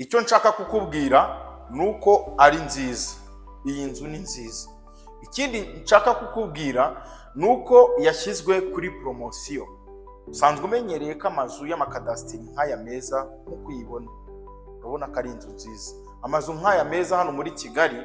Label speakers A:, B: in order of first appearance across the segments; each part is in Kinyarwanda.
A: Icyo nshaka kukubwira ni uko ari nziza, iyi nzu ni nziza. Ikindi nshaka kukubwira ni uko yashyizwe kuri poromosiyo. Usanzwe umenyereye ko amazu y'amakadasitiri nk'aya meza, nk'uko uyibona, urabona ko ari inzu nziza. Amazu nk'aya meza hano muri Kigali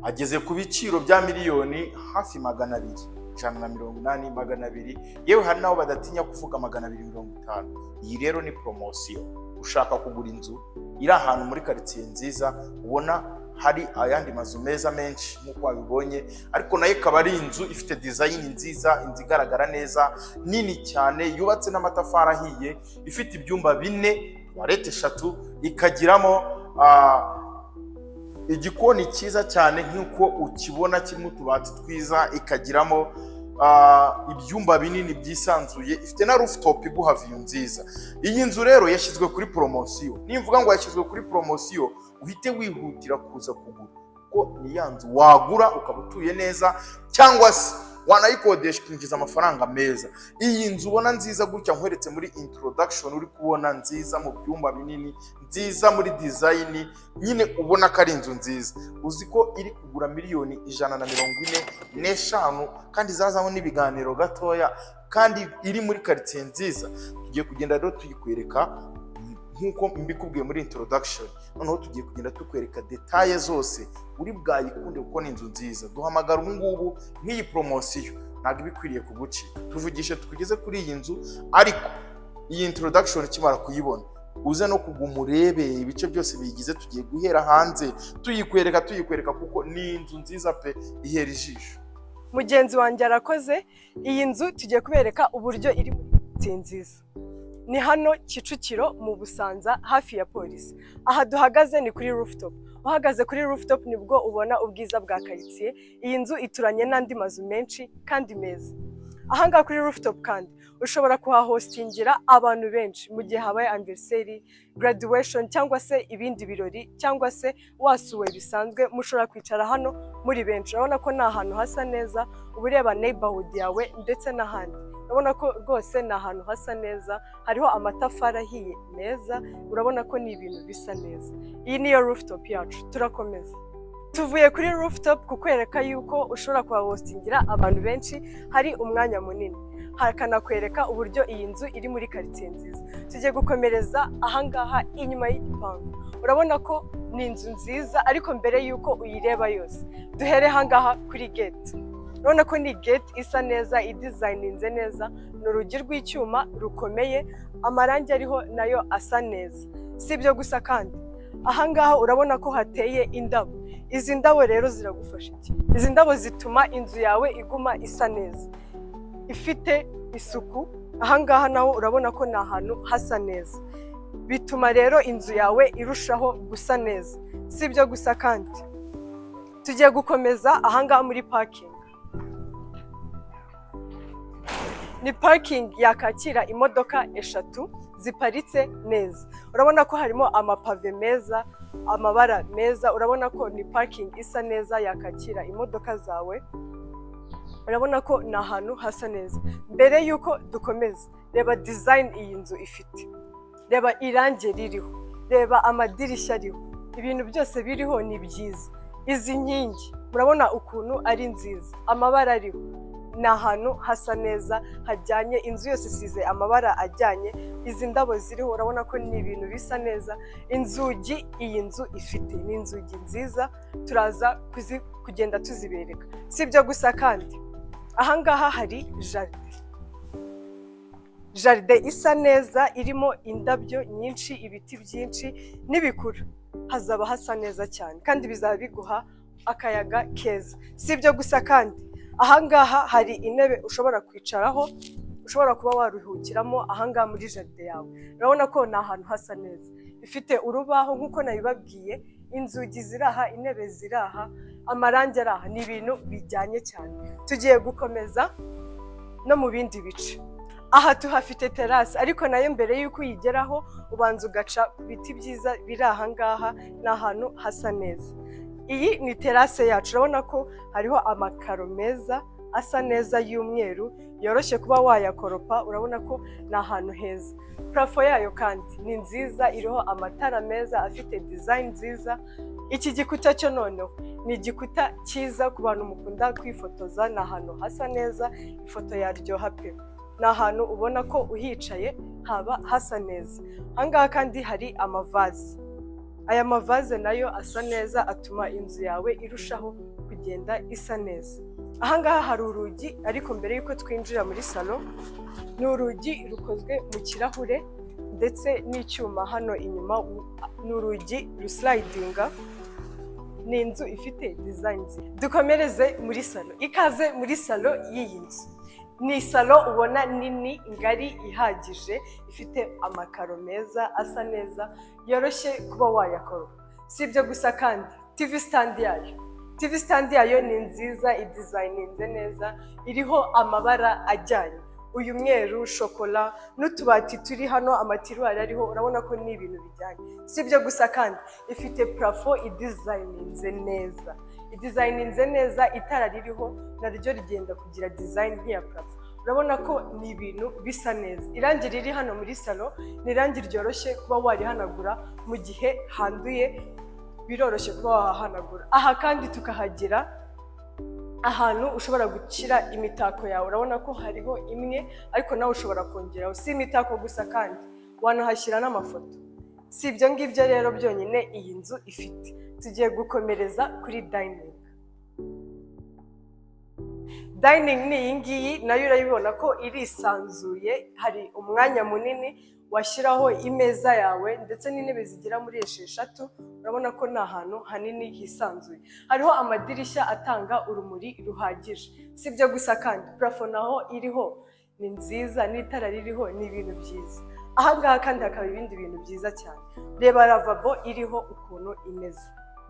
A: ageze ku biciro bya miliyoni hafi 200, 180, 200, yewe hari n'aho badatinya kuvuga 250. Iyi rero ni poromosiyo. Ushaka kugura inzu iri ahantu muri karitsiye nziza, ubona hari ayandi mazu meza menshi nk'uko wabibonye, ariko nayo ikaba ari inzu ifite design nziza, inzu igaragara neza, nini cyane, yubatse n'amatafari ahiye, ifite ibyumba bine, toilette eshatu, ikagiramo igikoni cyiza cyane nk'uko ukibona kirimo utubati twiza, ikagiramo ibyumba binini byisanzuye, ifite na rooftop iguha view nziza. Iyi nzu rero yashyizwe kuri poromosiyo. Nimvuga ngo yashyizwe kuri poromosiyo, uhite wihutira kuza kugura, kuko ni ya nzu wagura ukaba utuye neza, cyangwa se wanayikodesha ukinjiza amafaranga meza. Iyi nzu ubona nziza gutya nkweretse muri introduction, uri kubona nziza mu byumba binini, nziza muri design nyine, ubona ko ari inzu nziza. Uzi ko iri kugura miliyoni 145, kandi zazamo n'ibiganiro gatoya, kandi iri muri karitsiye nziza? Tugiye kugenda rero tuyikwereka nk'uko mbikubwiye muri introduction. Noneho tugiye kugenda tukwereka détails zose, uri bwayikunde kuko ni inzu nziza. Duhamagara ubu ngubu, nk'iyi poromosiyo ntabwo iba ikwiriye kugucika. Tuvugishe tukugeze kuri iyi nzu, ariko iyi introduction ukimara kuyibona, uze no kuguma urebe ibice byose biyigize. Tugiye guhera hanze tuyikwereka, tuyikwereka, kuko ni inzu nziza pe, ihera ijisho.
B: Mugenzi wanjye arakoze. Iyi nzu tugiye kubereka uburyo iri muri karitsiye nziza. Ni hano Kicukiro mu Busanza, hafi ya polisi. Aha duhagaze ni kuri rooftop. Uhagaze kuri rooftop nibwo ubona ubwiza bwa karitsiye. Iyi nzu ituranye n'andi mazu menshi kandi meza. Ahangaha kuri rooftop kandi ushobora kuhahostingira abantu benshi mu gihe habaye anniversary, graduation cyangwa se ibindi birori, cyangwa se wasuwe bisanzwe, mushobora kwicara hano muri benshi. Urabona ko ni ahantu hasa neza, uba ureba neighborhood yawe ndetse n'ahandi. Urabona ko rwose ni ahantu hasa neza, hariho amatafari ahiye meza, urabona ko ni ibintu bisa neza. Iyi niyo rooftop yacu. Turakomeza, tuvuye kuri rooftop kukwereka yuko ushobora kuhahostingira abantu benshi, hari umwanya munini, hakanakwereka uburyo iyi nzu iri muri karitsiye nziza. Tugiye gukomereza ahangaha inyuma y'igipangu. Urabona ko ni inzu nziza, ariko mbere y'uko uyireba yose, duhere ahangaha kuri gate. Urabona ko ni gate isa neza, idesigninze neza, ni urugi rw'icyuma rukomeye, amarangi ariho nayo asa neza. Si ibyo gusa kandi, ahangaha urabona ko hateye indabo. Izi ndabo rero ziragufasha iki? Izi ndabo zituma inzu yawe iguma isa neza, ifite isuku. Ahangaha naho urabona ko ni ahantu hasa neza, bituma rero inzu yawe irushaho gusa neza. Si ibyo gusa kandi, tugiye gukomeza ahangaha muri parking. Ni parking yakakira imodoka eshatu ziparitse neza. Urabona ko harimo amapave meza, amabara meza. Urabona ko ni parking isa neza yakakira imodoka zawe. Urabona ko ni ahantu hasa neza. Mbere y'uko dukomeza, reba design iyi nzu ifite, reba irangi ririho, reba amadirishya ariho, ibintu byose biriho ni byiza. Izi nkingi murabona ukuntu ari nziza, amabara ariho, ni ahantu hasa neza hajyanye. Inzu yose isize amabara ajyanye. Izi ndabo ziriho, urabona ko ni ibintu bisa neza. Inzugi iyi nzu ifite ni inzugi nziza, turaza kugenda tuzibereka. Si ibyo gusa kandi, ahangaha hari jardin, jardin isa neza, irimo indabyo nyinshi, ibiti byinshi n'ibikura, hazaba hasa neza cyane kandi bizaba biguha akayaga keza. Si ibyo gusa kandi, ahangaha hari intebe ushobora kwicaraho, ushobora kuba waruhukiramo ahangaha muri jardin yawe. Urabona ko ni ahantu hasa neza, ifite urubaho nk'uko nabibabwiye, inzugi ziri aha, intebe ziri aha, amarangi ari aha, ni ibintu bijyanye cyane. Tugiye gukomeza no mu bindi bice. Aha tuhafite terrasse, ariko nayo mbere y'uko uyigeraho ubanza ugaca ku biti byiza biri aha ngaha. Ni ahantu hasa neza. Iyi ni terrasse yacu. Urabona ko hariho amakaro meza. asa neza y'umweru, yoroshye kuba wayakoropa. Urabona ko ni ahantu heza. Plafond yayo kandi ni nziza, iriho amatara meza afite design nziza. Iki gikuta cyo noneho ni igikuta cyiza ku bantu mukunda kwifotoza. Ni ahantu hasa neza, ifoto yaryoha pe. Ni ahantu ubona ko uhicaye haba hasa neza. Ahangaha kandi hari amavaze. Aya mavaze nayo asa neza, atuma inzu yawe irushaho kugenda isa neza. Ahangaha hari urugi, ariko mbere y'uko twinjira muri salon, ni urugi rukozwe mu kirahure ndetse n'icyuma hano inyuma. Ni urugi ruslidinga. Ni inzu ifite design nziza. Dukomereze muri salon. Ikaze muri salon y'iyi nzu. Ni salon ubona nini, ngari, ihagije, ifite amakaro meza asa neza, yoroshye kuba wayakoropa. Si ibyo gusa kandi, TV stand yayo ni nziza, idesigninze neza, iriho amabara ajyanye, uyu mweru, shokora, n'utubati turi hano, amatiroirs ariho, urabona ko ni ibintu bijyanye. Si ibyo gusa kandi, ifite plafond idesigninze neza, idesigninze neza. Itara ririho naryo rigenda kugira design nk'iya plafond. Urabona ko ni ibintu bisa neza. Irangi riri hano muri salon ni irangi ryoroshye kuba warihanagura mu gihe handuye, biroroshye kuba wahahanagura. Aha kandi tukahagira ahantu ushobora gushyira imitako yawe. Urabona ko hariho imwe, ariko nawe ushobora kongeraho. Si imitako gusa kandi, wanahashyira n'amafoto. Si ibyo ngibyo rero byonyine iyi nzu ifite. Tugiye gukomereza kuri dining. Dining ni iyi ngiyi, nayo urayibona ko irisanzuye. Hari umwanya munini washyiraho imeza yawe ndetse n'intebe zigera muri 6. Urabona ko ni ahantu hanini hisanzuye. Hariho amadirishya atanga urumuri ruhagije. Si ibyo gusa kandi, plafond naho iriho ni nziza, n'itara ririho ni ibintu byiza. Aha ngaha kandi hakaba ibindi bintu byiza cyane. Reba lavabo iriho ukuntu imeze,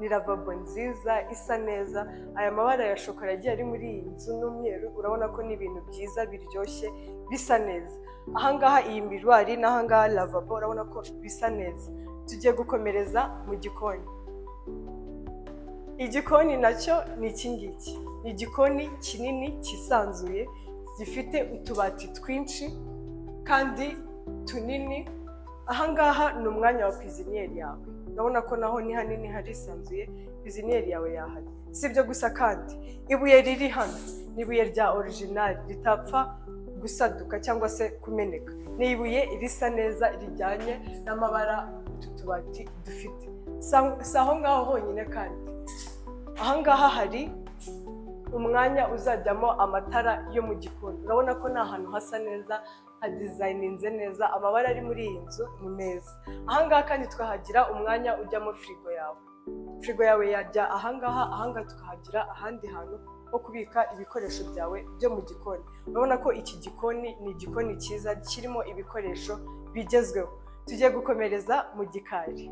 B: ni lavabo nziza isa neza. Aya mabara ya shokora agiye ari muri iyi nzu n'umweru, urabona ko ni ibintu byiza biryoshye, bisa neza. Ahangaha iyi miroir n'ahangaha lavabo, urabona ko bisa neza. Tugiye gukomereza mu gikoni. Igikoni nacyo ni iki ngiki. Ni igikoni kinini cyisanzuye, gifite utubati twinshi kandi tunini. Ahangaha ni umwanya wa cuisinière yawe. Urabona ko naho ni hanini, harisanzuye, cuisinière yawe yahari. Si ibyo gusa kandi, ibuye riri hano ni ibuye rya original ritapfa gusaduka cyangwa se kumeneka. Ni ibuye risa neza, rijyanye n'amabara utu tubati dufite. Si aho ngaho honyine kandi, ahangaha hari umwanya uzajyamo amatara yo mu gikoni. Urabona ko ni ahantu hasa neza, hadesigninze neza. Amabara ari muri iyi nzu ni meza. Ahangaha kandi tukahagira umwanya ujyamo firigo yawe. Firigo yawe yajya ahangaha. Ahangaha tukahagira ahandi hantu ho kubika ibikoresho byawe byo mu gikoni. Urabona ko iki gikoni ni igikoni cyiza kirimo ibikoresho bigezweho. Tugiye gukomereza mu gikari.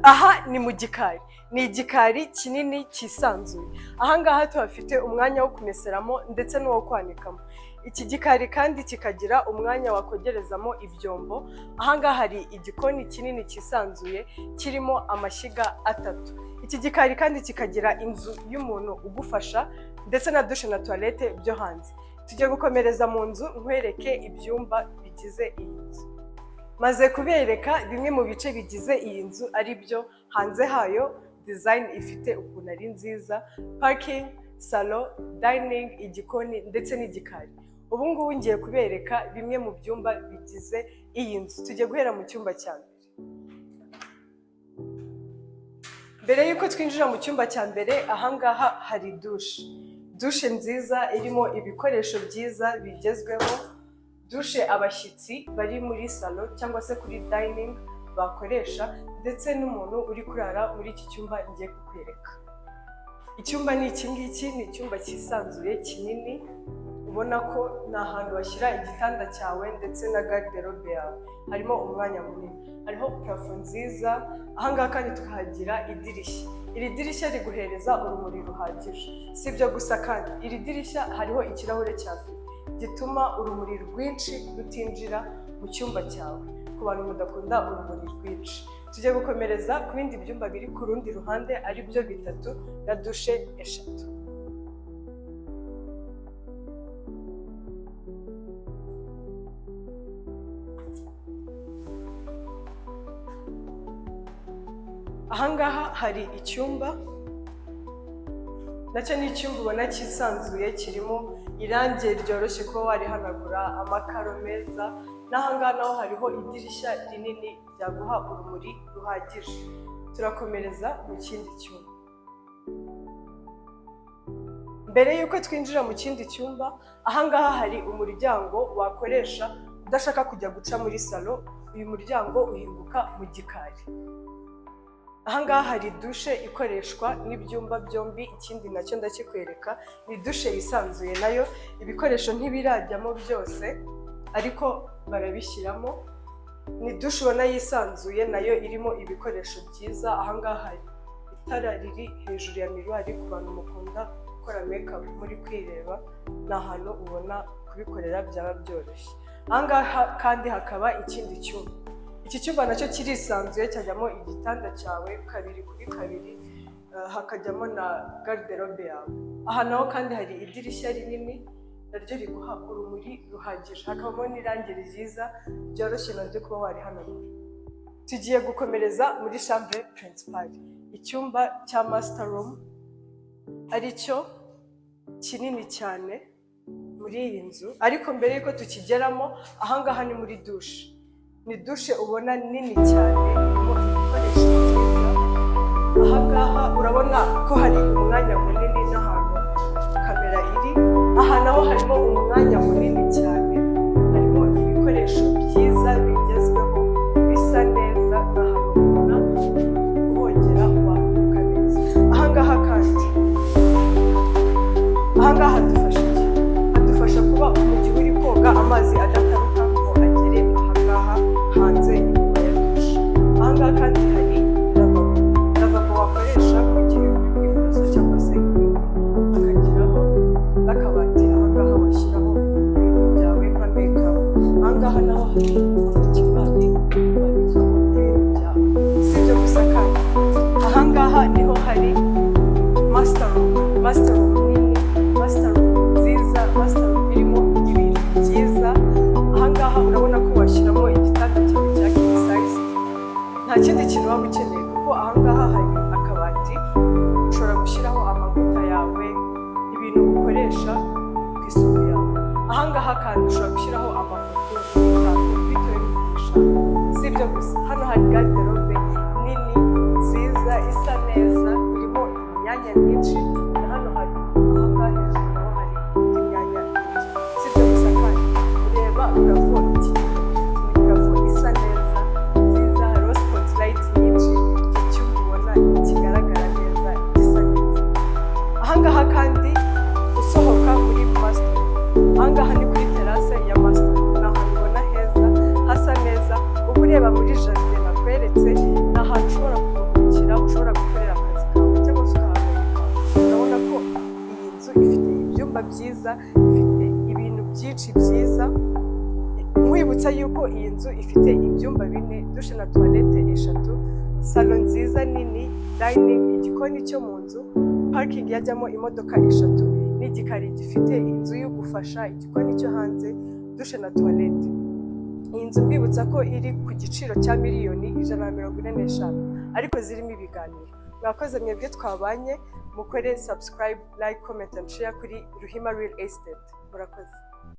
B: Aha ni mu gikari. Ni igikari kinini cyisanzuye. Ahangaha tuhafite umwanya wo kumeseramo ndetse n'uwo kwanikamo. Iki gikari kandi kikagira umwanya wakogerezamo ibyombo. Ahangaha hari igikoni kinini cyisanzuye kirimo amashyiga atatu. Iki gikari kandi kikagira inzu y'umuntu ugufasha, ndetse na douche na toilette byo hanze. Tugiye gukomereza mu nzu, nkwereke ibyumba bigize iyi nzu. Maze kubereka bimwe mu bice bigize iyi nzu, ari byo hanze hayo, design ifite ukuntu ari nziza, parking, salon, dining, igikoni ndetse n'igikari. Ubu ngubu ngiye kubereka bimwe mu byumba bigize iyi nzu. Tugiye guhera mu cyumba cya mbere. Mbere y'uko twinjira mu cyumba cya mbere, ahangaha hari douche. Douche nziza irimo ibikoresho byiza bigezweho, douche abashyitsi bari muri salon cyangwa se kuri dining bakoresha, ndetse n'umuntu uri kurara muri iki cyumba ngiye kukwereka. Icyumba ni iki ngiki. Ni icyumba cyisanzuye, kinini. Ubona ko ni ahantu bashyira igitanda cyawe ndetse na garde-robe yawe. Harimo umwanya munini, hariho plafond nziza. Ahangaha kandi tukahagira idirishya. Iri dirishya riguhereza urumuri ruhagije. Si ibyo gusa kandi, iri dirishya hariho ikirahure cya fumé gituma urumuri rwinshi rutinjira mu cyumba cyawe, ku bantu mudakunda urumuri rwinshi. Tugiye gukomereza ku bindi byumba biri ku rundi ruhande, ari byo bitatu na douche 3. Ahangaha hari icyumba, nacyo ni icyumba ubona cyisanzuye, kirimo irangi ryoroshye kuba warihanagura, amakaro meza. N'ahangaha naho hariho idirishya rinini ryaguha urumuri ruhagije. Turakomereza mu kindi cyumba. Mbere y'uko twinjira mu kindi cyumba, ahangaha hari umuryango wakoresha udashaka kujya guca muri salo. Uyu muryango uhinguka mu gikari. Ahangaha hari dushe ikoreshwa n'ibyumba byombi. Ikindi nacyo ndakikwereka, ni dushe yisanzuye nayo. Ibikoresho ntibirajyamo byose, ariko barabishyiramo. Ni dushe ubona yisanzuye, nayo irimo ibikoresho byiza. Ahangaha hari itara riri hejuru ya miroir. Ku bantu mukunda gukora makeup muri kwireba, ni ahantu ubona kubikorera byaba byoroshye. Ahangaha kandi hakaba ikindi cyumba. Iki cyumba nacyo kirisanzuye, cyajyamo igitanda cyawe 2 kuri 2, hakajyamo na garde-robe yawe. Aha naho kandi hari idirishya rinini naryo riguha urumuri ruhagije, hakabamo n'irangi ryiza ryoroshye naryo kuba warihanagura. Tugiye gukomereza muri chambre principale, icyumba cya master room, aricyo kinini cyane muri iyi nzu. Ariko mbere y'uko tukigeramo, ahangaha ni muri dushe. Ni dushe ubona nini cyane, irimo ibikoresho byiza. Ahangaha urabona ko hari umwanya munini n'ahantu kamera iri. Aha naho harimo umwanya munini cyane, harimo ibikoresho byiza bigezweho, bisa neza. Ni ahantu ubona wongera waruhuka neza. Ahangaha kandi, ahangaha hadufasha iki? Hadufasha kuba mu gihe uri koga amazi adataruka ngo agere ahangaha hanze inyuma ya dushe. Ahangaha kandi hari lavabo, lavabo wakoresha mu gihe uri kwiborosa cyangwa se ibindi. Hakagiraho n'akabati ahangaha washyiraho ibintu byawe nka makeup. Ahangaha naho hari akabati wabikamo ibintu byawe. Si ibyo gusa kandi, ahangaha niho hari master room, master room nini, master room nziza, master room irimo ibintu byiza. Ahangaha urabona ko washyiramo igitanda cyawe cya king size, nta kindi kintu waba ukeneye, kuko ahangaha hari akabati ushobora gushyiraho amavuta yawe, ibintu ukoresha ku isuku yawe. Ahangaha kandi ushobora gushyiraho amafoto, imitako, bitewe n'uko ubishaka. Si ibyo gusa, hano hari garde-robe nini nziza, isa neza, irimo imyanya myinshi. Na hano hari, ahangaha hejuru naho hari indi myanya myinshi. Si ibyo gusa kandi, ureba plafond iki, ni plafond isa neza, nziza, hariho spotlight nyinshi. Icyumba ubona kigaragara neza, gisa neza. Ahangaha kandi usohoka muri master, ahangaha ni kuri terrasse ya master. Ni ahantu ubona heza, hasa neza, uba ureba muri jardin nakweretse. Ni ahantu ushobora kuruhukira, ushobora gukorera akazi kawe cyangwa se ukaharuhuka. Urabona ko iyi nzu ifite ibyumba byiza, ifite ibintu byinshi byiza. Nkwibutsa yuko iyi nzu ifite ibyumba bine, dushe na toilette eshatu, salon nziza nini, dining, igikoni cyo mu nzu, parking yajyamo imodoka eshatu, n'igikari gifite inzu y'ugufasha, igikoni cyo hanze, dushe na toilette. Iyi nzu mbibutsa ko iri ku giciro cya miliyoni 145, ariko zirimo ibiganiro. Mwakoze mwebwe twabanye. Mukore subscribe, like, comment and share kuri Ruhima Real Estate. Murakoze.